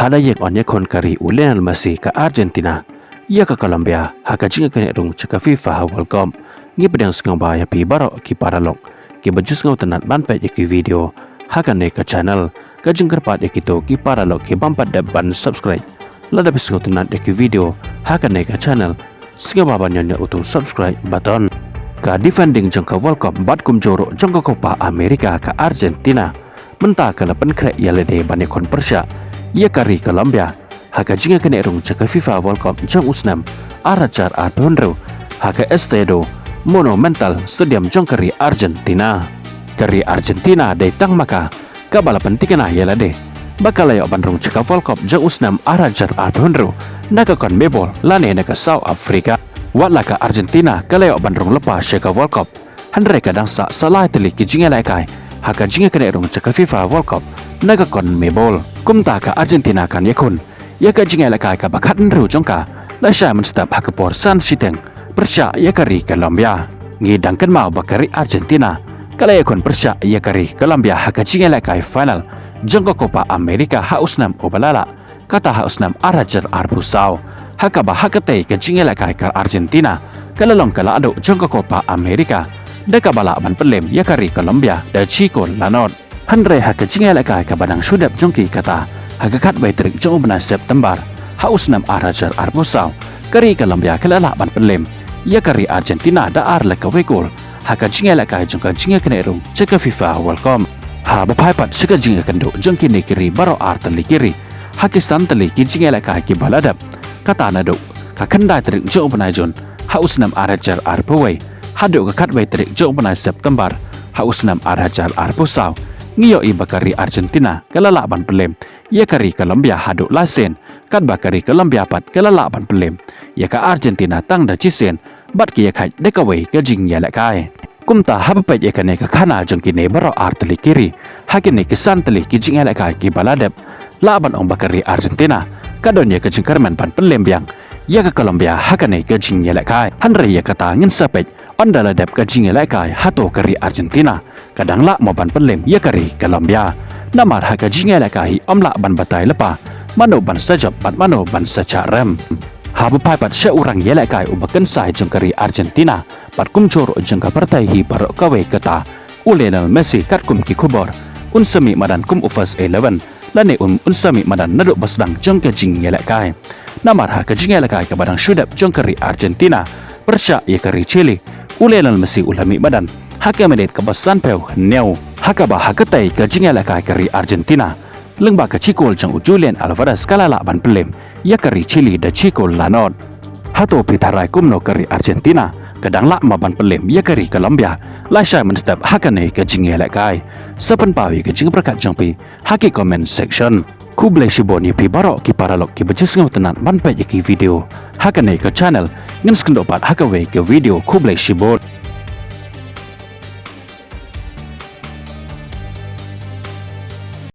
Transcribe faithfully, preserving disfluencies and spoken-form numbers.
Haba ïeng on ïakhun ka ri u Lionel Messi ka Argentina ïa ka Colombia ha ka jingïakynduh rung jong ka FIFA World Cup. Ngi pdiang sngewbha ïa phi baroh ki paralok kiba ju sngewtynnat ban peit ïa ki video ha kane ka channel. Ka jingkyrpad ïa kito ki paralok ki bym pat dep ban subscribe, lada phi sngewtynnat ïa ki video ha kane ka channel, sngewbha ban ñion ïa uto u subscribe button. Ka defending jong ka World Cup bad kumjuh ruh jong ka Copa America ka Argentina mynta ka la pynkhreh ïa lade ban ïakhun pyrshah ïa ka ri Colombia ha ka jingïakynduh rung jong ka FIFA World Cup jong u snem ar hajar arphew hynriew ha ka Estadio Monumental Stadium jong ka ri Argentina. Ka ri Argentina dei tang ma ka kaba la pynthikna ïa lade ba ka la ïoh ban rung jong ka World Cup jong u snem ar hajar arphew hynriew na ka CONMEBOL lane na ka South Africa. Wat la ka Argentina ka la ïoh ban rung lypa sha ka World Cup, hynrei ka dang sah sa lai tylli ki jingïalehkai ha ka jingïakynduh rung jong ka FIFA World Cup na ka CONMEBOL. Kumta ka Argentina kan ïakhun ïa ka jingïalehkai kaba khathynriew jong ka lashai mynstep ha ka por san shiteng pyrshah ïa ka ri Colombia. Ngi dang kynmaw ba ka ri Argentina ka la ïakhun pyrshah ïa ka ri Colombia ha ka jingïalehkai final jong ka Copa America ha u snem uba la lah, kata ha u snem ar hajar arphew saw. Ha kaba ha katei ka jingïalehkai ka Argentina ka la long ka lahduh jong ka Copa America da kaba lah ban pynlem ïa ka ri Colombia da shi kol la nod. Hynrei ha ka jingïalehkai kaba dang shu dep jong ki, kata ha ka khatwei tarik jong u bnai September ha u snem ar hajar arphew saw, ka ri Colombia ka la lah ban pynlem ïa ka ri Argentina da ar la kawei kol ha ka jingïalehkai jong ka jingïakynduh rung jong ka FIFA World Cup. Haba phai pat sha ka jingïakynduh jong kine ki ri baroh ar tylli ki ri ha ki san tylli ki jingïalehkai kiba la dep, kata naduh ka khyndai tarik jong u bnai Jun ha u snem ar hajar arphew wei haduh ka khatwei tarik jong u bnai September ha u snem ar hajar arphew saw, ngi ïohi ba ka ri Argentina ka la lah ban pynlem ïa ka ri Colombia haduh lai sien, katba ka ri Colombia pat ka la lah ban pynlem ïa ka Argentina tang da shi sien bad ki ïakhaid da kawei ka jingïalehkai. Kumta haba peit ïa kane ka khana jong kine baroh ar tylli ki ri ha kine ki san tylli ki jingïalehkai kiba la dep, lah ban ong ba ka ri Argentina ka don ïa ka jingkyrmen ban pynlem biang ïa ka Colombia ha kane ka jingïalehkai. Hynrei ïa kata ngin sa peit, ynda la dep ka jingïalehkai, hato ka ri Argentina ka dang lah mo ban pynlem ïa ka ri Colombia? Namar ha ka jingïalehkai hi ym lah ban batai lypa mano ban sa jop bad mano ban sa jah rem. Haba phai pat sha u rangïalehkai uba kynsai jong ka ri Argentina bad kumjuh ruh jong ka pyrthei hi baroh kawei, kata u Lionel Messi, katkum ki khubor un sa mih madan kum u first eleven lane un, un sa mih madan naduh ba sdang jong ka jingïalehkai. Namar ha ka jingïalehkai kaba dang shu dep jong ka ri Argentina pyrshah ïa ka ri Chile, u Lionel Messi u la mih madan ha ka minit kaba sanphew hynñiew. Ha kaba ha katei ka jingïalehkai ka ri Argentina, lyngba ka shi kol jong u Julian Alvarez, ka la lah ban pynlem ïa ka ri Chile da shi kol la nod. Hato phi tharai kumno ka ri Argentina ka dang lah mo ban pynlem ïa ka ri Colombia lashai mynstep ha kane ka jingïalehkai? Sa pynpaw ïa ka jingpyrkhat jong phi ha ki comment section. Khublei shibun ïa phi baroh ki paralok kiba ju sngewtynnat ban peit ïa ki video ha kane ka channel. Ngin sa ïakynduh pat ha kawei ka video. Khublei shibun.